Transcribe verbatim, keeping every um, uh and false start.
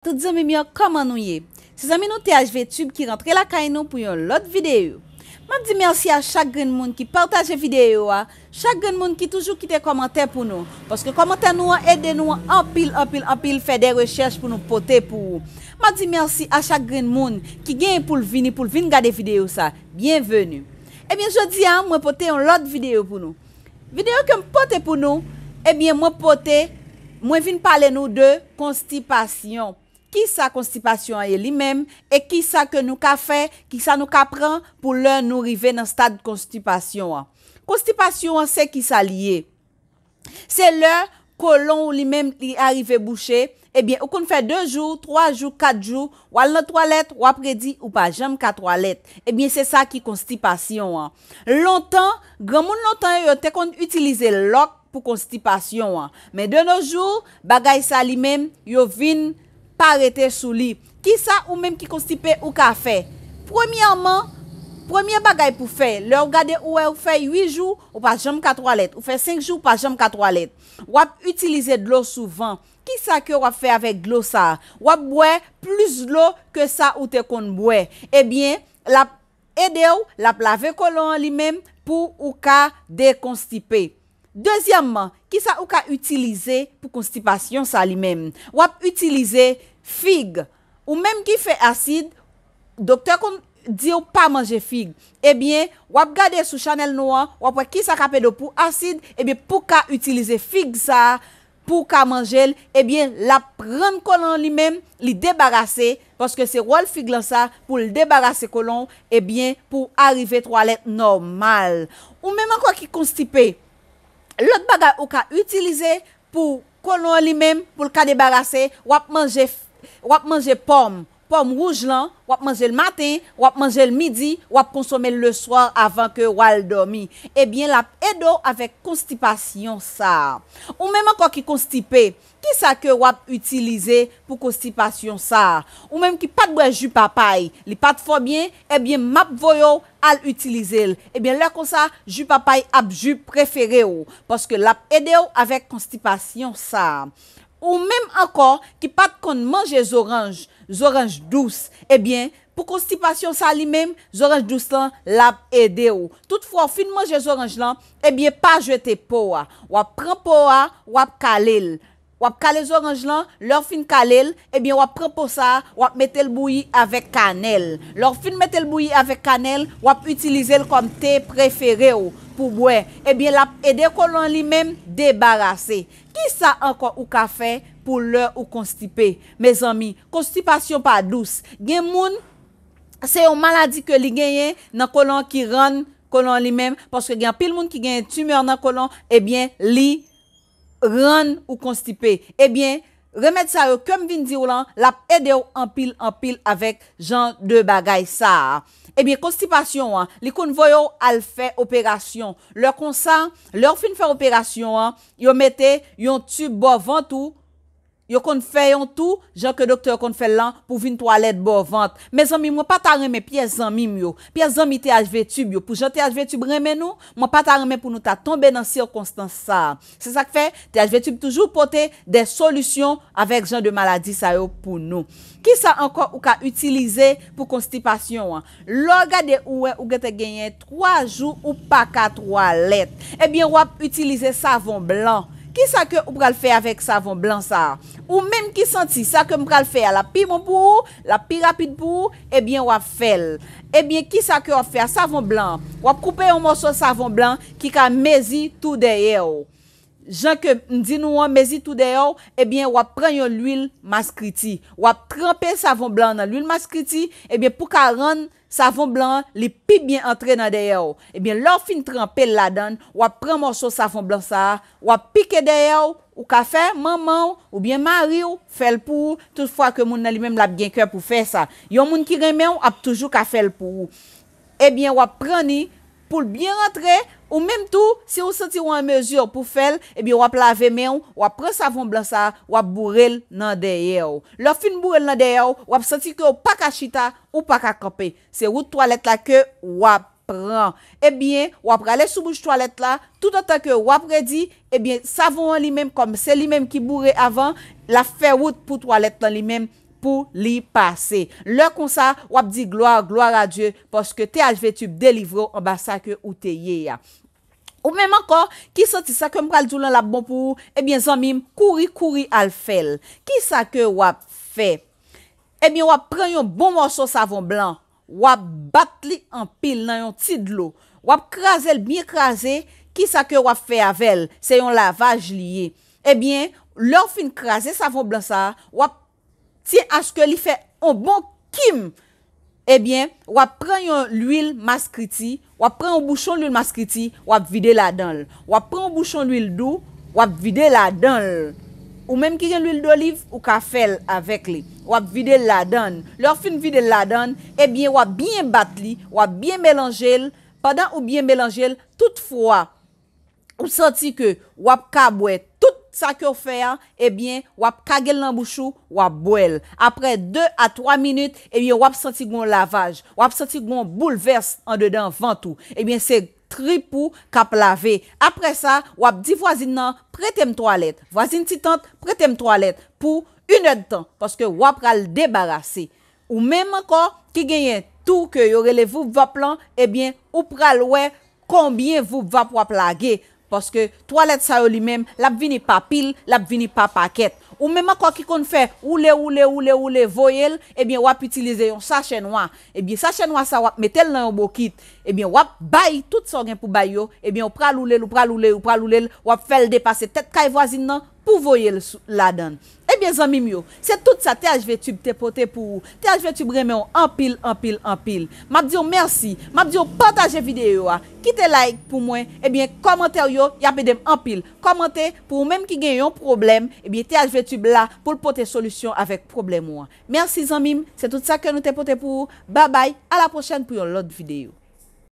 Tout zanmi m yo, kòman nou ye? Se zanmi nou T H V Tube ki rantre lakay nou pou yon lòt videyo. M ap di mèsi a chak grenn moun ki pataje videyo a, chak grenn moun ki toujou kite kòmantè pou nou, paske kòmantè nou an ede nou anpil, anpil, anpil fè de rechèch pou nou pote pou ou. M ap di mèsi a chak grenn moun ki genyen pou l vini, pou l vin gade videyo sa. Byenveni. Ebyen, jodi a, mwen pote yon lòt videyo pou nou. Videyo ke m pote pou nou, ebyen, mwen pote, mwen vin pale nou de konstipasyon. Kisa konstipasyon an ye li menm, e kisa ke nou ka fè, kisa nou ka pran pou lè nou rive nan stad konstipasyon an. Konstipasyon an se kisa li ye? Se lè kolon ou li menm li arive bouche, ebyen, ou konn fè de jou, twa jou, kat jou, w al nan twalèt, w ap redi, ou pa janm ka twalèt. Ebyen, se sa ki konstipasyon an. Lontan, granmoun lontan yo, yo te konn itilize lòk pou konstipasyon an. Men de nos jours, bagay sa li menm, yo vin pa rete sou li. Kisa ou menm ki konstipe ou ka fè? Premyèman, premye bagay pou fè, lè ou gade ou wè ou fè uit jou, ou pa janm ka twalèt, ou fè senk jou, ou pa janm ka twalèt, w ap itilize dlo souvan. Kisa ke w ap fè avèk dlo sa a? W ap bwè plis dlo ke sa ou te konn bwè. Ebyen, l ap ede w, l ap lave kolon an li menm pou ou ka dekonstipe. Dezyèmman, kisa ou ka itilize pou konstipasyon sa li menm? W ap itilize fig. Ou menm ki fè asid, doktè konn di w pa manje fig. Ebyen, w ap gade sou chanèl nou an, w ap wè kisa k ap ede w pou asid, ebyen, pou ka itilize fig sa a, pou w ka manje l, ebyen, l ap rann kolon an li menm, li debarase, paske se wòl fig lan sa, pou l debarase kolon w, ebyen, pou w arive twalèt nòmal. Ou menm ankò ki konstipe, lòt bagay ou ka itilize pou kolon an li menm, pou l ka debarase, w ap manje, w ap manje pòm, pòm wouj lan, w ap manje l maten, w ap manje l midi, w ap konsome l leswa avan ke w al dòmi. Ebyen, l ap ede w avèk konstipasyon sa a. Ou menm ankò ki konstipe, kisa ke w ap itilize pou konstipasyon sa a? Ou menm ki pa t bwè ji papay, li pa t fè w byen, ebyen, m ap voye w al itilize l. Ebyen, lè konsa, ji papay ap ji prefere w, paske l ap ede w avèk konstipasyon sa a. Ou menm ankò ki pa t konn manje zoranj, zoranj dous, ebyen, pou konstipasyon sa li menm, zoranj dous lan, l ap ede w. Toutfwa, w fin manje zoranj lan, ebyen, pa jete po a. W ap pran po a, w ap kale l. W ap kale zoranj lan, lè w fin kale l, ebyen, w ap pran po sa a, w ap mete l bouyi avèk kanèl. Lè w fin mete l bouyi avèk kanèl, w ap itilize l kòm te prefere w pou bwè. Ebyen, l ap ede kolon an li menm debarase. Kisa ankò ou ka fè pou lè ou konstipe? Mezanmi, konstipasyon pa dous. Gen moun, se yon maladi ke li genyen nan kolon ki rann kolon li menm, paske gen anpil moun ki genyen timè nan kolon, ebyen, li rann ou konstipe. Ebyen, remèd sa yo ke m vin di w lan, l ap ede w anpil, anpil avèk jan de bagay sa a. Ebyen, konstipasyon an, li konn voye w al fè operasyon. Lè konsa, lè w fin fè operasyon an, yo mete yon tib bò vant ou, yo konn fè yon tou, jan ke doktè yo konn fè l lan, pou vin twalèt bò vant. Mezanmi, mwen pa ta renmen pyès zanmi m yo, pyès zanmi T H V Tube yo, pou jan T H V Tube renmen nou, mwen pa ta renmen pou nou ta tonbe nan sikonstans sa a. Se sa k fè T H V Tube toujou pote de solisyon avèk jan de maladi sa yo pou nou. Kisa ankò ou ka itilize pou konstipasyon an? Lè w gade ou wè ou gentan genyen twa jou ou pa ka twalèt, ebyen, w ap itilize savon blan. Kisa ke ou pral fè avèk savon blan sa a? Ou menm ki santi sa ke m pral fè a, l ap pi bon pou ou, l ap pi rapid pou ou, ebyen, w ap fè l. Ebyen, kisa ke w ap fè a? Savon blan an, w ap koupe yon mòso savon blan ki ka mezi tou dèyè w. Jan ke m di nou an, mezi tou dèyè w, ebyen, w ap pran yon lwil maskriti. W ap tranpe savon blan an nan lwil maskriti, ebyen, pou ka rann savon blan an, li pi byen antre nan dèyè w. Ebyen, lè w fin tranpe l ladan l, w ap pran mòso savon blan sa a, w ap pike dèyè w, ou ka fè manman w oubyen mari w fè l pou ou, toutfwa ke moun nan li menm l ap gen kè pou fè sa. Yon moun ki renmen w ap toujou ka fè l pou ou. Ebyen, w ap pran ni pou l byen rantre, ou menm tou, si w santi w an mezi pou fè l, ebyen, w ap lave men w, w ap pran savon blan sa a, w ap boure l nan dèyè w. Lè w fin boure l nan dèyè w, w ap santi ke w pa ka chita, ou pa ka kanpe. Se wout twalèt la ke w ap pran. Ebyen, w ap rale sou bouch twalèt la, toutotan ke w ap redi, ebyen, savon an li menm, kòm se li menm ki boure avan, l ap fè wout pou twalèt lan li menm, pou li pase. Lè konsa, w ap di glwa, glwa a Dye, paske T H V Tube delivre w anba sa ke ou te ye a. Ou menm ankò ki santi sa ke m pral di w lan l ap bon pou ou, ebyen zanmi m, kouri, kouri al fè l. Kisa ke w ap fè? Ebyen w ap pran yon bon mòso savon blan, w ap bat li anpil nan yon ti dlo, w ap kraze l byen kraze. Kisa ke w ap fè avè l? Se yon lavaj li ye. Ebyen, lè w fin kraze savon blan sa a, w ap tyen aske li fè yon bon kim. Ebyen, w ap pran yon lwil maskriti, w ap pran yon bouchon lwil maskriti, w ap vide ladan l. W ap pran yon bouchon lwil dou, w ap vide ladan l. Ou menm ki gen lwil doliv, ou ka fè l avèk li. W ap vide l ladan l. Lè w fin vide l ladan l, ebyen, w ap byen bat li, w ap byen melanje l. Pandan ou byen melanje l, toutfwa ou santi ke w ap ka bwè tout sa ke w fè a, ebyen, w ap kage l nan bouch ou, w ap bwè l. Apre de a twa minit, ebyen, w ap santi gen yon lavaj, w ap santi gen yon boulvès andedan vant ou. Ebyen, se trip ou k ap lave. Apre sa, w ap di vwazin nan, "Prete m twalèt." Vwazin ti tant, "Prete m twalèt" pou inèdtan, paske w ap pral debarase. Ou menm ankò ki genyen tou ke yo rele voupvap lan, ebyen, ou pral wè konbyen voupvap w ap lage. Paske twalèt sa yo li menm, l ap vini pa pil, l ap vini pa pakèt. Ou menm ankò ki konn fè woule, woule, woule, woule, voye l, ebyen, w ap itilize yon sachè nwa. Ebyen, sachè nwa sa, w ap mete l nan yon bokit. Ebyen, w ap bay tout sa w gen pou bay yo. Ebyen, w pral woule l, w pral woule l, w pral woule l, w ap fè l depase tèt kay vwazin nan pou voye l sou, ladan l. Ebyen, zanmi m yo, se tout sa T H V Tube te pote pou ou. T H V Tube renmen w anpil, anpil, anpil. M ap di w mèsi. M ap di w pataje videyo a. Kite like pou mwen. Ebyen, kòmantè w yo, y ap ede m anpil. Kòmante pou ou menm ki gen yon pwoblèm. Ebyen, T H V Tube la pou l pote solisyon avèk pwoblèm ou an. Mèsi, zanmi m. Se tout sa ke nou te pote pou ou. Babay. A la pwochèn pou yon lòt videyo.